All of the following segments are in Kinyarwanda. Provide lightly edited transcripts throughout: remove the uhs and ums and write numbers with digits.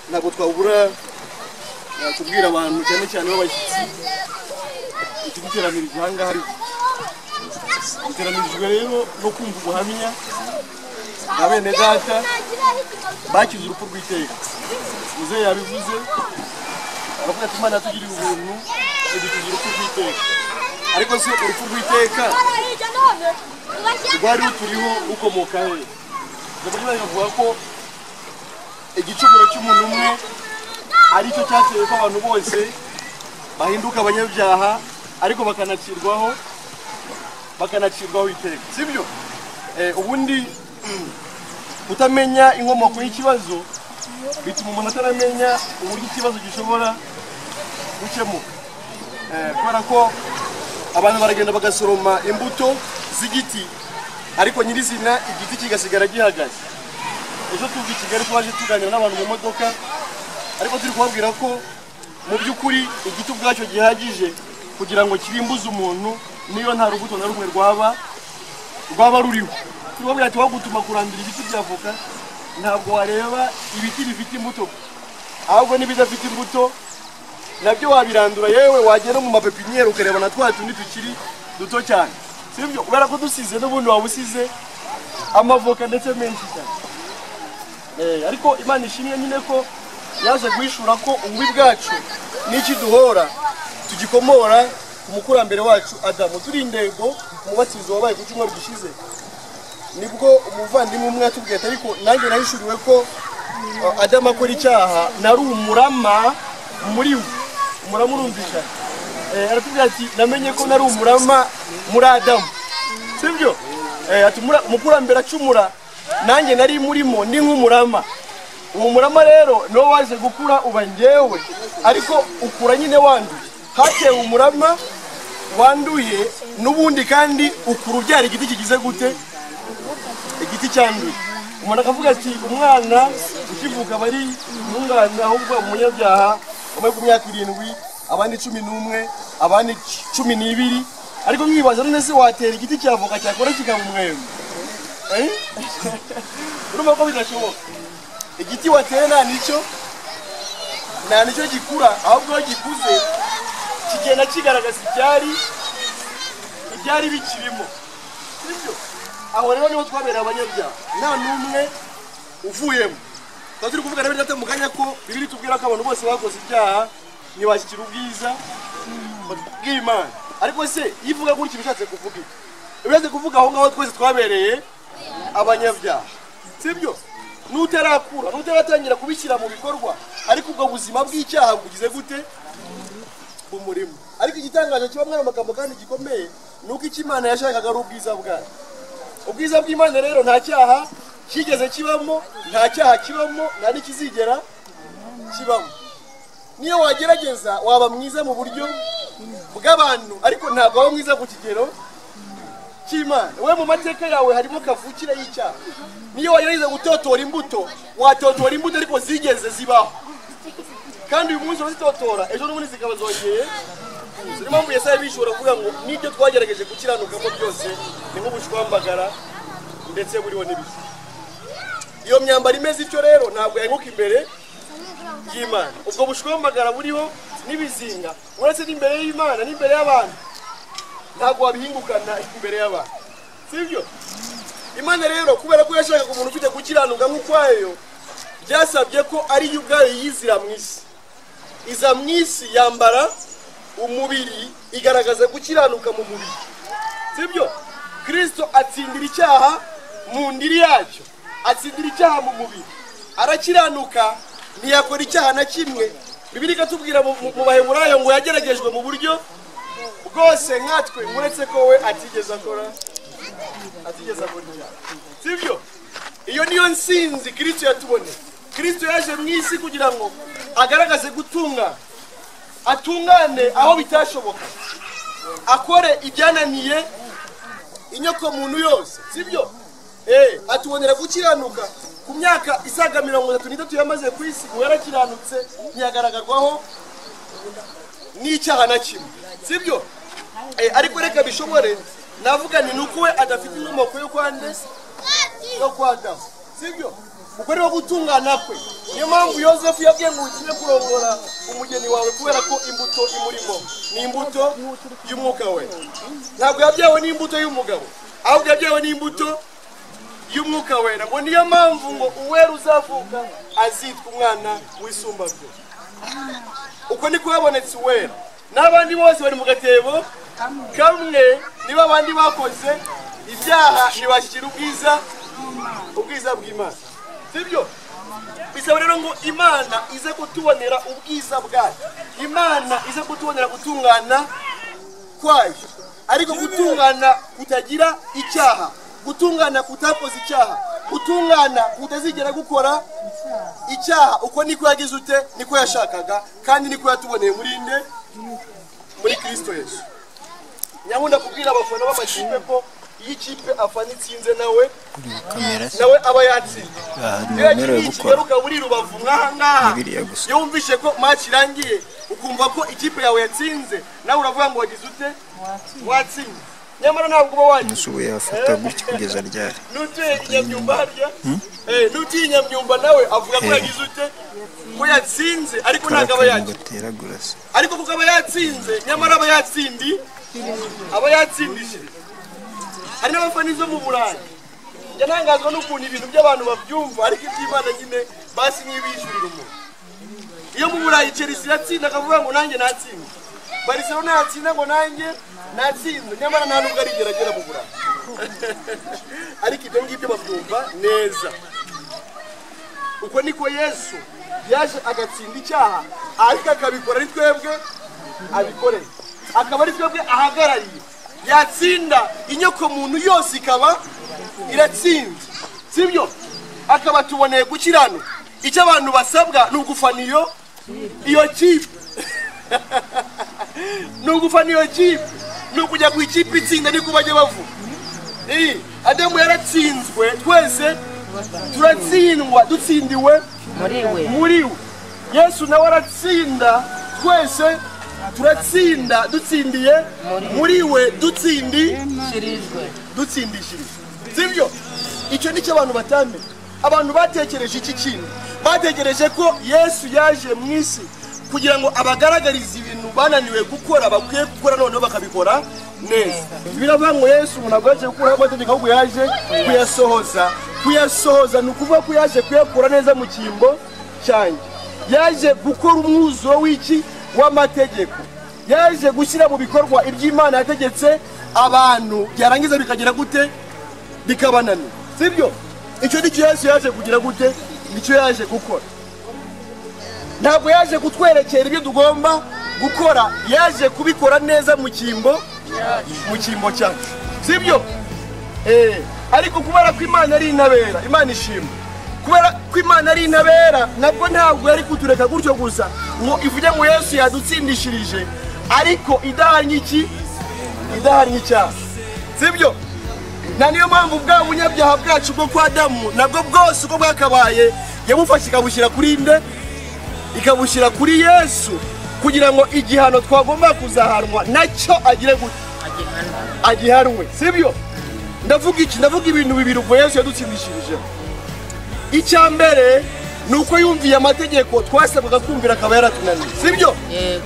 Ntabwo twabura kubwira abantu cyane cyane b'abashyitsi ikiguteranirije aha ngaha, ariko duteranirijwe rero no kumva ubuhamya bwa bene data bakize urupfu rw'iteka. Muzehe yabivuze, aravuga ati Imana yatugiriye ubuntu idukiza urupfu rw'iteka. Ariko se urupfu rw'iteka rwari ruturiho rukomoka he? Ndavuga bikavuga ko igicumuro cy'umuntu umwe aricyo cyateye ko abantu bose bahinduka abanyabyaha, ariko bakanacirwaho iteka, sibyo? Ubundi kutamenya inkomoko y'ikibazo bituma umuntu ataramenya uburyo ikibazo gishobora gukemuka. Kubera ko abantu baragenda bagasoroma imbuto z'igiti, ariko nyirizina igiti kigasigara gihagaze. Ejo tuva i Kigali twaje tuganira n'abantu mu modoka, ariko turi kubabwira ko mu by'ukuri igiti ubwacyo gihagije kugira ngo kirimbuze umuntu niyo nta rubuto na rumwe rwaba ruriho. Tubabwira ati wagutuma kurandura ibiti bya avoka, ntabwo wareba ibiti bifite imbuto, ahubwo n'ibidafite imbuto nabyo wabirandura. Yewe wagera mu mapepiniere ukareba na twa tundi tukiri duto cyane, sibyo? Kubera ko dusize n'ubundi waba usize amavoka ndetse menshi cyane. Ariko Imana ishimwe nyine ko yaje guhishura ko ububi bwacu n'ikiduhora tugikomora ku mukurambere wacu Adamu. Turi indego umubatizo wabaye ku cyumweru gishize, nibwo umuvandimwe umwe yatubwiye ati ariko nanjye nahishuriwe ko Adamu akora icyaha nari umurama muri we. Umurama urumvikana. Aratubwira ati namenye ko nari umurama muri Adamu, sibyo? Ati umukurambere acumura nanjye nari murimo ndi nk'umurama. Uwo murama rero niwo waje gukura uba njyewe, ariko ukura nyine wanduye. Hatewe umurama wanduye n'ubundi kandi ukura ubyara igiti kigize gute? Igiti cyanduye. Umuntu akavuga ati umwana ukivuka aba ari intungane, ahubwo umunyabyaha, bamwe ku myaka 7, abandi 11, abandi 12. Ariko nkibaza none se watera igiti cy'avoka cyakora kikaba umwembe? Urumva ko bidashoboka. Igiti wateye nta nicyo gikura, ahubwo iyo gikuze kigenda kigaragaza ibyari bikirimo, sibyo? Aho rero niho twabereye abanyabyaha, nta n'umwe uvuyemo. Tuba turi kuvuga na bene data mu kanya ko Bibiliya itubwira ko abantu bose bakoze ibyaha ntibashyikira ubwiza bw'Imana. Ariko se iyo ivuga gutya ibishatse kuvuga iki? Ibishatse kuvuga aho ngaho twese twabereye abanyabyaha, sibyo? Nutarakura, nutaratangira kubishyira mu bikorwa, ariko ubwo buzima bw'icyaha bugize gute? Umurimo. Ariko igitangaje kiba muri amagambo kandi gikomeye ni uko icyo Imana yashakaga ari ubwiza bwayo. Ubwiza bw'Imana rero nta cyaha kigeze kibamo, nta cyaha kibamo, nta n'ikizigera kibamo. Niyo wagerageza waba mwiza mu buryo bw'abantu, ariko ntabwo waba mwiza ku kigero cy'Imana. Wowe mu mateka yawe harimo kavukire y'icyaha. Niyo wagerageza gutotora imbuto, watotora imbuto ariko zigeze zibaho. Kandi uyu munsi urazitotora, ejo n'ubundi zikaba zongeye. Niyo mpamvu Yesaya bishobora kuvuga ngo n'ibyo twagerageje gukiranukamo byose ni nk'ubushwambagara ndetse buriho n'ibiti. Iyo myambaro imeze ityo rero ntabwo yahinguka imbere y'Imana. Ubwo bushwambagara buriho n'ibizinga, uretse n'imbere y'Imana n'imbere y'abantu, ntabwo wabihingukana imbere y'abantu, sibyo? Imana rero kubera ko yashakaga umuntu ufite gukiranuka nk'ukwayo, byasabye ko ari yo ubwayo yizira mu isi. Iza mu isi yambara umubiri, igaragaza gukiranuka mu mubiri, sibyo? Kristo atsindira icyaha mu ndiri yacyo, atsindira icyaha mu mubiri, arakiranuka, ntiyakora icyaha na kimwe. Bibiliya ikatubwira mu Baheburayo ngo yageragejwe mu buryo bwose nkatwe, uretse ko we atigeze akora icyaha, sibyo? Iyo niyo nsinzi Kristo yatuboneye. Kristo yaje mu isi kugira ngo agaragaze gutunga, atungane aho bitashoboka, akore ibyananiye inyoko muntu yose, sibyo? Atubonera gukiranuka ku myaka isaga 33 yamaze ku isi, ngo yarakiranutse ntiyagaragarwaho n'icyaha na kimwe, sibyo? Ariko reka bishobore, navuga ni nuko we adafite inkomoko yo kwa nde? Yo kwa Adamu, sibyo? Uko niho gutungana kwe. Niyo mpamvu Yosefu yabwiye ngo utinye kurongora umugeni wawe, kubera ko imbuto imurimo ni imbuto y'umwuka we. Ntabwo yabyawe n'imbuto y'umugabo, ahubwo yabyawe n'imbuto y'umwuka wera. Ngo niyo mpamvu ngo uwera uzavuka azitwa umwana w'Isumbabyose. Uko niko habonetse uwera. N'abandi bose bari mu gatebo kamwe, niba abandi bakoze ibyaha ntibashyikira ubwiza bw'Imana. Sibyo? Bisaba rero ngo Imana ize kutubonera ubwiza bwayo, Imana ize kutubonera gutungana kwayo. Ariko gutungana kutagira icyaha, gutungana kutakoze icyaha, gutungana kutazigera gukora icyaha, uko niko yagize ute, niko yashakaga, kandi niko yatuboneye muri nde? Muri Kristo Yesu. Nyakunda kubwira abafana b'amakipe ko iyo ikipe afana itsinze nawe aba yatsinze. Ntiwemerewe gukora Kigaruka buri Rubavu nk'aha ngaha, biriya gusa. iyo wumvishe ko match irangiye ukumva ko ikipe yawe yatsinze, nawe uravuga ngo wagize ute? Watsinze. Nyamara ntabwo uba wagize. Umunsi ubu yafata gutya kugeza ryari? Nutuye Inyamyumba harya, nutuye Inyamyumba nawe avuga ko yagize ute? Ko yatsinze, ariko ntabwo aba Kariya yatsinze. gateragura se. Ariko kuko aba yatsinze, nyamara aba yatsindi, aba yatsindishije. Hari n'abafana zo mu Burayi. Njya ntangazwa n'ukuntu ibintu by'abantu babyumva, ariko iby'Imana nyine basi ntibishyurira umuntu. Iyo mu Burayi Chelsea yatsinda akavuga ngo nanjye natsinze, Barcelona yatsinda ngo nanjye natsinze, nyamara nta nubwo arigera agera mu Burayi. Ariko ibyo ngibyo babyumva neza. Uko niko Yesu yaje agatsinda icyaha, ariko akabikora ari twebwe abikoreye, akaba ari twebwe ahagarariye. Yatsinda inyoko muntu yose ikaba iratsinze, sibyo? Akaba tuboneye gukiranuka. Icyo abantu basabwa ni ugufana iyo kipe, ni ugufana iyo kipe, ni ukujya ku ikipe itsinda, niko bajya bavuga. Adamu yaratsinzwe, twese turatsindwa, dutsindiwe muri we. Yesu nawe aratsinda, twese turatsinda, dutsindiye muri we, dutsindishirijwe. Sibyo? Icyo nicyo abantu batamenye. Abantu batekereje iki kintu, batekereje ko Yesu yaje mu isi kugira ngo abagaragarize ibintu bananiwe gukora, bakwiye gukora noneho bakabikora neza. Biravuga ngo Yesu ntabwo yaje gukuraho amategeko, ahubwo yaje kuyasohoza. Kuyasohoza ni ukuvuga ko yaje kuyakora neza mu cyimbo cyanjye. Yaje gukora umwuzuro w'iki? W'amategeko. Yaje gushyira mu bikorwa iby'Imana yategetse abantu, byarangiza bikagera gute? Bikabananira. Sibyo? Icyo nicyo Yesu yaje kugira gute? Nicyo yaje gukora. Ntabwo yaje kutwerekera ibyo tugomba gukora, yaje kubikora neza mu cyimbo cyacu. Sibyo? Ariko kubera ko Imana ari intabera, Imana ishimwe. Kubera ko Imana ari intabera, nabwo ntabwo yari kutureka gutyo gusa ngo ivuge ngo Yesu yadutsindishirije, ariko idahanye iki? Idahanye icyaha. Sibyo? Na niyo mpamvu bwa bunyabyaha bwacu bwo kwa Adamu nabwo bwose uko bwakabaye yabufashe ikabushyira kuri nde? Ikabushyira kuri Yesu, kugira ngo igihano twagomba kuzahanwa nacyo agire gute? Agihanwe. Sibyo? Ndavuga iki? Ndavuga ibintu bibiri ubwo Yesu yadutsindishirije. Icya mbere ni uko yumviye amategeko twasabwaga kumvira akaba yaratunaniye. Sibyo?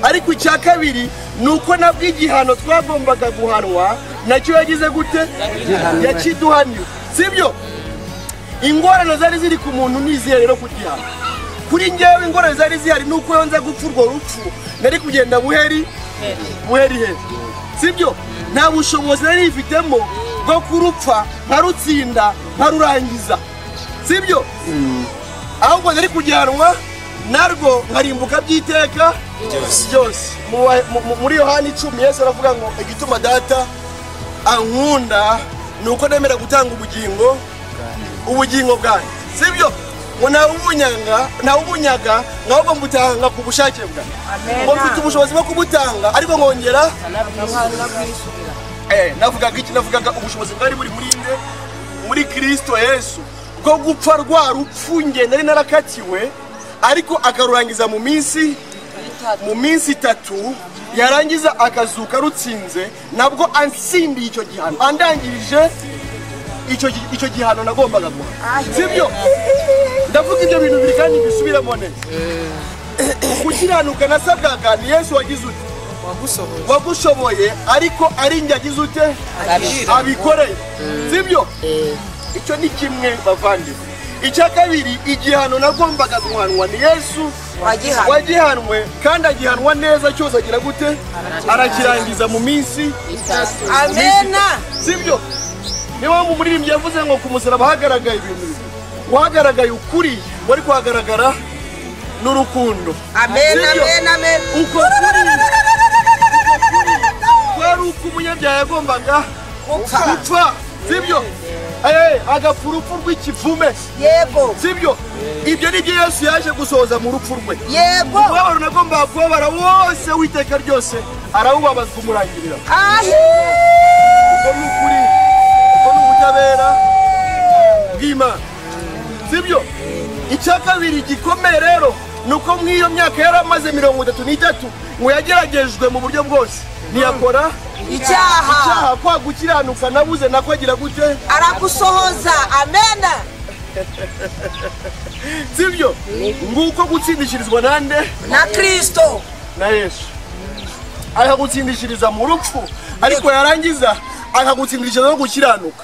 Ariko icya kabiri ni uko nabwo igihano twagombaga guhanwa nacyo yagize gute? Yakiduhaniye. Sibyo? Ingorane zari ziri ku muntu nizihe rero kugihana? Kuri njyewe ingorane zari zihari ni uko yonza gupfa urwo rupfu nari kugenda buheri buheri heri. Sibyo? Nta bushobozi nari nifitemo bwo kurupfa nkarutsinda nkarurangiza. Sibyo? Ahubwo nari kujyanwa narwo nkarimbuka by'iteka byose. Muri Yohana 10 Yesu aravuga ngo igituma data ankunda ni uko nemera gutanga ubugingo bwanjye. Sibyo? Ngo ntawubunyaga ahubwo mbutanga ku bushake bwanjye. Ngo mfite ubushobozi bwo kubutanga, ariko nkongera navugaga iki? Navugaga ubushobozi bwari buri muri nde? Muri Kristo Yesu, bwo gupfa rwa rupfu nge nari narakatiwe, ariko akarurangiza mu minsi itatu, yarangiza akazuka rutsinze, nabwo ansindiye icyo gihano, andangirije icyo gihano nagombaga guha. Sibyo? Ndavuga ibyo bintu biri kandi bisubiramo neza. Gukiranuka nasabwaga ni Yesu wagize ute? Wagushoboye, ariko ari njye agize ute? Abikoreye. Sibyo? Icyo ni kimwe bavandimwe. Icya kabiri, igihano nagombaga guhanwa ni Yesu wagihanwe, kandi agihanwa neza cyose agira gute? Arakirangiza mu minsi Amena. Sibyo? Niba mu muririmbyi yavuze ngo ku musaraba hagaragaye ibintu bibiri, wagaragaye ukuri, wari kuhagaragara n'urukundo. Amen, amen, amen. Uko kuri kwari uko umunyabyaha yagombaga gupfa. Sibyo? Agapfa urupfu rw'ikivume. Yego. Sibyo? Ibyo ni byo Yesu yaje gusohoza mu rupfu rwe. Yego. Umubabaro nagombaga kubabara wose w'iteka ryose arawubabazwa umurangirira. Ubwo ni ukuri, ubwo ni ubutabera bw'Imana. Sibyo? Icya kabiri gikomeye rero ni uko mw'iyo myaka yari amaze 33 ngo yageragejwe mu buryo bwose, ntiyakora icyaha. Icyaha kwa gukiranuka nabuze nako agira gute? Aragusohoza. Amena. Sibyo? Nguko gutsindishirizwa nande? Na Kristo. Na Yesu. Akagutsindishiriza mu rupfu, ariko yarangiza akagutsindishiriza no gukiranuka.